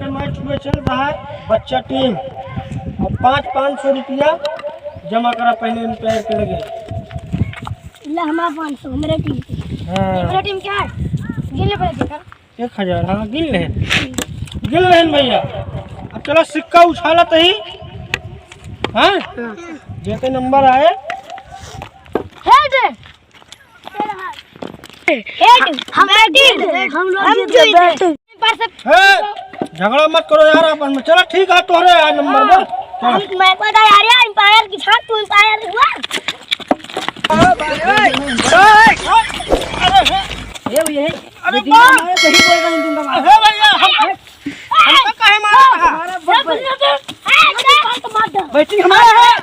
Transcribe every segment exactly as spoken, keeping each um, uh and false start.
मैच में चल रहा है बच्चा टीम, और पाँच, पाँच सौ रुपया जमा करा पहले अंपायर के लगे। ला, हमारा पाँच सौ, हमारे टीम के। हाँ। हमारा टीम क्या है? गिन ले पहले, देखा। एक हजार, हाँ, गिन ले। गिन ले भैया। अब चलो, सिक्का उछाला तही। हाँ? हाँ। जेके नंबर आए। हेड। हेड। हम बैटिंग। हम लोग हम जीत गए, जो बैटिंग। पर से हे, झगड़ा मत करो यार आपस में। चलो ठीक है, तोहरे यार नंबर बा। हाँ। चलो। हम, मैं पता यार, यार, अंपायर की छाप, तू अंपायर हुआ। अरे, हे। ये भैया, ये अरे, दीदी मार। हमारे सही बोल रहे हैं, तुम तो मार। हे भैया, हम, हमको काहे मारा था? हमारा बस, बस। बैटिंग हमारा है।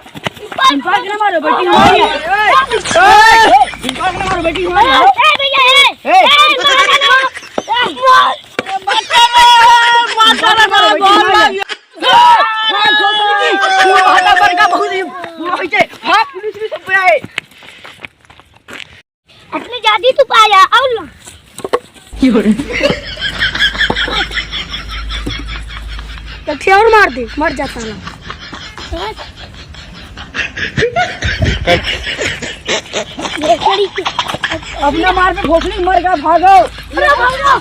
अंपायर ना मारो, बैटिंग हमारी है। अंपायर ना मारो, बैटिंग हमारी है। ए, भैया, ए। ए, ए, मार, मार, मार। मार, मार, मार, मार। भाग, भाग, भाग, भाग। भाग, भाग, भाग। भाग, पुलिस भी सब पे आए। अपनी जाति तू पाया, और ला। एक ठे और मार दे, मर जाता ना। ये कड़ी के। अपना मार पे भोसड़ी मर गया, भागो। अरे भागो।